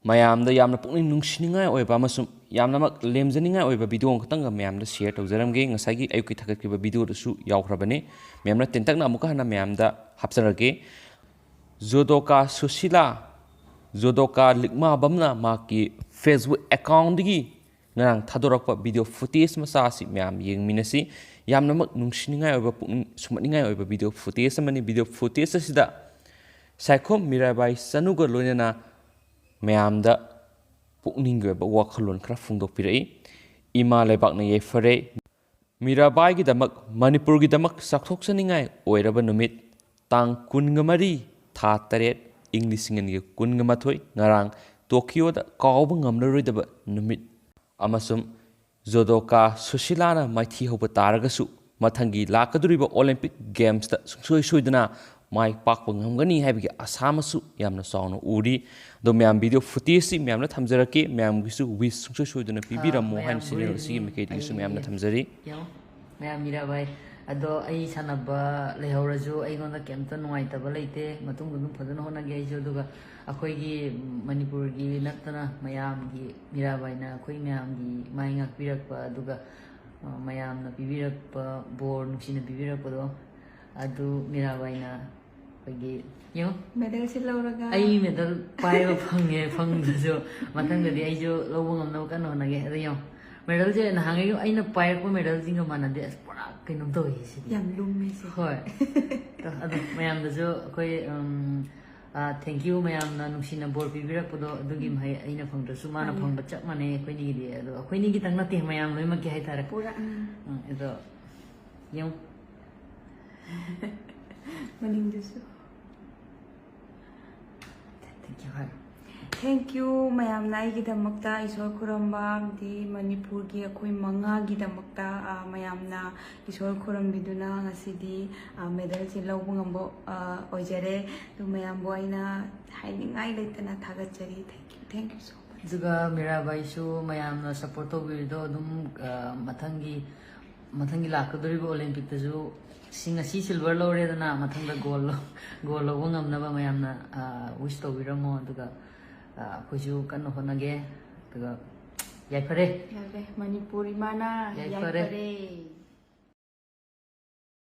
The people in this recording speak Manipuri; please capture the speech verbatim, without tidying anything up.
ꯃꯌꯥꯝꯗ ꯌꯥꯝꯅ ꯄꯨꯛꯅꯤꯡ ꯅꯨꯡꯁꯤꯅꯤꯡꯉꯥꯏ ꯑꯣꯏꯕ ꯑꯃꯁꯨꯡ ꯌꯥꯝꯅꯃꯛ ꯂꯦꯝꯖꯅꯤꯡꯉꯥꯏ ꯑꯣꯏꯕ ꯚꯤꯗꯤꯑꯣ ꯑꯃꯈꯛꯇꯪꯒ ꯃꯌꯥꯝꯗ ꯁꯤꯌꯔ ꯇꯧꯖꯔꯝꯒꯦ꯫ ꯉꯁꯥꯏꯒꯤ ꯑꯌꯨꯛꯀꯤ ꯊꯥꯒꯠꯈꯤꯕ ꯚꯤꯗꯤꯑꯣꯗꯨꯁꯨ ꯌꯥꯎꯈ꯭ꯔꯕꯅꯤ꯫ ꯃꯌꯥꯝꯅ ꯇꯦꯟꯇꯛꯅ ꯑꯃꯨꯛꯀ ꯍꯟꯅ ꯃꯌꯥꯝꯗ ꯍꯥꯞꯆꯔꯒꯦ꯫ ꯖꯣꯗꯣꯀꯥ ꯁꯨꯁꯤꯂꯥ, ꯖꯣꯗꯣꯀꯥ ꯂꯤꯛꯃꯥꯕꯝꯅ ꯃꯍꯥꯛꯀꯤ Facebook ꯑꯦꯀꯥꯎꯟꯗꯒꯤ ꯉꯔꯥꯡ ꯊꯥꯗꯣꯔꯛꯄ ꯚꯤꯗꯤꯑꯣ ꯐꯨꯇꯦꯖ ꯃꯆꯥ ꯑꯁꯤ ꯃꯌꯥꯝ ꯌꯦꯡꯃꯤꯟꯅꯁꯤ꯫ ꯌꯥꯝꯅꯃꯛ ꯅꯨꯡꯁꯤꯅꯤꯡꯉꯥꯏ ꯑꯣꯏꯕ, ꯄꯨꯛꯅꯤꯡ ꯁꯨꯝꯍꯠꯅꯤꯡꯉꯥꯏ ꯑꯣꯏꯕ ꯚꯤꯗꯤꯑꯣ ꯐꯨꯇꯦꯖ ꯑꯃꯅꯤ꯫ ꯚꯤꯗꯤꯑꯣ ꯐꯨꯇꯦꯖ ꯑꯁꯤꯗ ꯁꯥꯏꯈꯣꯝ ꯃꯤꯔꯥꯕꯥꯏ ꯆꯅꯨꯒ ꯂꯣꯏꯅꯅ ꯃꯌꯥꯝꯗ ꯄꯨꯛꯅꯤꯡꯒꯤ ꯑꯣꯏꯕ ꯋꯥꯈꯜꯂꯣꯟ ꯈꯔ ꯐꯣꯡꯗꯣꯛꯄꯤꯔꯛꯏ꯫ ꯏꯃꯥ ꯂꯩꯕꯥꯛꯅ ꯌꯥꯏꯐꯔꯦ꯫ ꯃꯤꯔꯥꯕꯥꯏꯒꯤꯗꯃꯛ, ꯃꯅꯤꯄꯨꯔꯒꯤꯗꯃꯛ ꯆꯥꯎꯊꯣꯛꯆꯅꯤꯡꯉꯥꯏ ꯑꯣꯏꯔꯕ ꯅꯨꯃꯤꯠ, ꯇꯥꯡ ꯀꯨꯟꯒ ꯃꯔꯤ, ꯊꯥ ꯇꯔꯦꯠ, ꯏꯪ ꯂꯤꯁꯤꯡ ꯑꯅꯤꯒ ꯀꯨꯟꯒ ꯃꯥꯊꯣꯏ, ꯉꯔꯥꯡ ꯇꯣꯀꯤꯌꯣꯗ ꯀꯥꯎꯕ ꯉꯝꯂꯔꯣꯏꯗꯕ ꯅꯨꯃꯤꯠ ꯑꯃꯁꯨꯡ ꯖꯣꯗꯣꯀꯥ ꯁꯨꯁꯤꯂꯥꯅ ꯃꯥꯏꯊꯤ ꯍꯧꯕ ꯇꯥꯔꯒꯁꯨ, ꯃꯊꯪꯒꯤ ꯂꯥꯛꯀꯗꯧꯔꯤꯕ ꯑꯣꯂꯦꯝꯄꯤꯛ ꯒꯦꯝꯁꯇ ꯁꯨꯡꯁꯣꯏ ꯁꯣꯏꯗꯅ ꯃꯥꯏ ꯄꯥꯛꯄ ꯉꯝꯒꯅꯤ ꯍꯥꯏꯕꯒꯤ ꯑꯁꯥ ꯑꯃꯁꯨ ꯌꯥꯝꯅ ꯆꯥꯎꯅ ꯎꯔꯤ꯫ ꯑꯗꯣ ꯃꯌꯥꯝ, ꯚꯤꯗꯤꯑꯣ ꯐꯨꯇꯦꯖꯁꯤ ꯃꯌꯥꯝꯅ ꯊꯝꯖꯔꯛꯀꯦ, ꯃꯌꯥꯝꯒꯤꯁꯨ ꯋꯤꯁ ꯁꯨꯡꯁꯣꯏ ꯁꯣꯏꯗꯅ ꯄꯤꯕꯤꯔꯝꯃꯣ ꯃꯌꯥꯝ ꯍꯥꯏꯅ ꯆꯦꯅꯦꯜ ꯑꯁꯤꯒꯤ ꯃꯥꯏꯀꯩꯗꯒꯤꯁꯨ ꯃꯌꯥꯝꯅ ꯊꯝꯖꯔꯤ꯫ ꯌꯦꯡꯉꯣ, ꯃꯌꯥꯝ ꯃꯤꯔꯥꯕꯥꯏ, ꯑꯗꯣ ꯑꯩ ꯁꯥꯟꯅꯕ ꯂꯩꯍꯧꯔꯁꯨ ꯑꯩꯉꯣꯟꯗ ꯀꯩꯝꯇ ꯅꯨꯡꯉꯥꯏꯇꯕ ꯂꯩꯇꯦ꯫ ꯃꯇꯨꯡꯗ ꯑꯗꯨꯝ ꯐꯖꯅ ꯍꯣꯠꯅꯒꯦ ꯑꯩꯁꯨ꯫ ꯑꯗꯨꯒ ꯑꯩꯈꯣꯏꯒꯤ ꯃꯅꯤꯄꯨꯔꯒꯤ ꯅꯠꯇꯅ ꯃꯌꯥꯝꯒꯤ, ꯃꯤꯔꯥꯕꯥꯏꯅ ꯑꯩꯈꯣꯏ ꯃꯌꯥꯝꯒꯤ ꯃꯥꯏ ꯉꯥꯛꯄꯤꯔꯛꯄ, ꯑꯗꯨꯒ ꯃꯌꯥꯝꯅ ꯄꯤꯕꯤꯔꯛꯄ ꯕꯣꯔ, ꯅꯨꯡꯁꯤꯅ ꯄꯤꯕꯤꯔꯛꯄꯗꯣ, ꯑꯗꯨ ꯃꯤꯔꯥꯕꯥꯏꯅ ꯑꯩꯈꯣꯏꯒꯤ, ꯌꯦꯡꯉꯣ, ꯃꯦꯗꯜꯁꯦ ꯂꯧꯔꯒ ꯑꯩ ꯃꯦꯗꯜ ꯄꯥꯏꯕ ꯐꯪꯉꯦ ꯐꯪꯗ꯭ꯔꯁꯨ, ꯃꯊꯪꯗꯗꯤ ꯑꯩꯁꯨ ꯂꯧꯕ ꯉꯝꯅꯕ ꯀꯟꯅ ꯍꯣꯠꯅꯒꯦ꯫ ꯑꯗꯣ ꯌꯦꯡꯉꯣ, ꯃꯦꯗꯜꯁꯦ ꯅꯍꯥꯟꯒꯩ ꯑꯩꯅ ꯄꯥꯏꯔꯛꯄ ꯃꯦꯗꯜꯁꯤꯡꯒ ꯃꯥꯟꯅꯗꯦ꯫ ꯑꯁ, ꯄꯨꯔꯥ ꯀꯩꯅꯣꯝ ꯇꯧꯋꯤ ꯁꯤꯗꯤ꯫ ꯌꯥꯝ ꯂꯨꯝꯃꯦ ꯁꯤ꯫ ꯍꯣꯏ꯫ ꯑꯗꯣ ꯃꯌꯥꯝꯗꯁꯨ ꯑꯩꯈꯣꯏ, ꯎꯝ, ꯑ, thank you, ꯃꯌꯥꯝꯅ ꯅꯨꯡꯁꯤꯅ ꯕꯣꯔ ꯄꯤꯕꯤꯔꯛꯄꯗꯣ, ꯑꯗꯨꯒꯤ ꯃꯍꯩ ꯑꯩꯅ ꯐꯪꯗ꯭ꯔꯁꯨ ꯃꯥꯅ ꯐꯪꯕ ꯆꯞ ꯃꯥꯟꯅꯩ ꯑꯩꯈꯣꯏꯅꯤꯒꯤꯗꯤ꯫ ꯑꯗꯣ ꯑꯩꯈꯣꯏꯅꯤꯒꯤꯇꯪ ꯅꯠꯇꯦ, ꯃꯌꯥꯝ ꯂꯣꯏꯅꯃꯛꯀꯤ ꯍꯥꯏꯇꯥꯔꯦ꯫ ꯄꯨꯔꯥ, ꯎꯝ꯫ ꯎꯝ, ꯑꯗꯣ ꯌꯦꯡꯉꯨ꯫ ꯃꯅꯤꯡꯗꯨꯁꯨ꯫ Thank you ꯍꯥꯏꯔꯣ꯫ Thank you ꯃꯌꯥꯝꯅ ꯑꯩꯒꯤꯗꯃꯛꯇ ꯏꯁꯣꯔ ꯈꯨꯔꯨꯝꯕ, ꯑꯃꯗꯤ ꯃꯅꯤꯄꯨꯔꯒꯤ ꯑꯩꯈꯣꯏ ꯃꯉꯥꯒꯤꯗꯃꯛꯇ, ꯑ, ꯃꯌꯥꯝꯅ ꯏꯁꯣꯔ ꯈꯨꯔꯨꯝꯕꯤꯗꯨꯅ ꯉꯁꯤꯗꯤ, ꯑ, ꯃꯦꯗꯜꯁꯦ ꯂꯧꯕ ꯉꯝꯕ, ꯑ, ꯑꯣꯏꯖꯔꯦ꯫ ꯑꯗꯨ ꯃꯌꯥꯝꯕꯨ ꯑꯩꯅ ꯍꯥꯏꯅꯤꯡꯉꯥꯏ ꯂꯩꯇꯅ ꯊꯥꯒꯠꯆꯔꯤ꯫ Thank you, thank you so much꯫ ꯑꯗꯨꯒ ꯃꯤꯔꯥꯕꯥꯏꯁꯨ ꯃꯌꯥꯝꯅ support ꯇꯧꯕꯤꯔꯤꯗꯣ ꯑꯗꯨꯝ, ꯑ, ꯃꯊꯪꯒꯤ, ꯃꯊꯪꯒꯤ ꯂꯥꯛꯀꯗꯧꯔꯤꯕ Olympic ꯇꯁꯨ ꯁꯤ, ꯉꯁꯤ silver ꯂꯧꯔꯦꯗꯅ, ꯃꯊꯪꯗ gold ꯂꯧ-, gold ꯂꯧꯕ ꯉꯝꯅꯕ ꯃꯌꯥꯝꯅ, ꯑ, wish ꯇꯧꯕꯤꯔꯝꯃꯣ꯫ ꯑꯗꯨꯒ ꯑꯩꯈꯣꯏꯁꯨ ꯀꯟꯅ ꯍꯣꯠꯅꯒꯦ꯫ ꯑꯗꯨꯒ ꯌꯥꯏꯐꯔꯦ꯫ ꯌꯥꯏꯐꯔꯦ꯫ ꯃꯅꯤꯄꯨꯔ ꯏꯃꯥꯅ ꯌꯥꯏꯐꯔꯦ꯫ ꯌꯥꯏꯐꯔꯦ꯫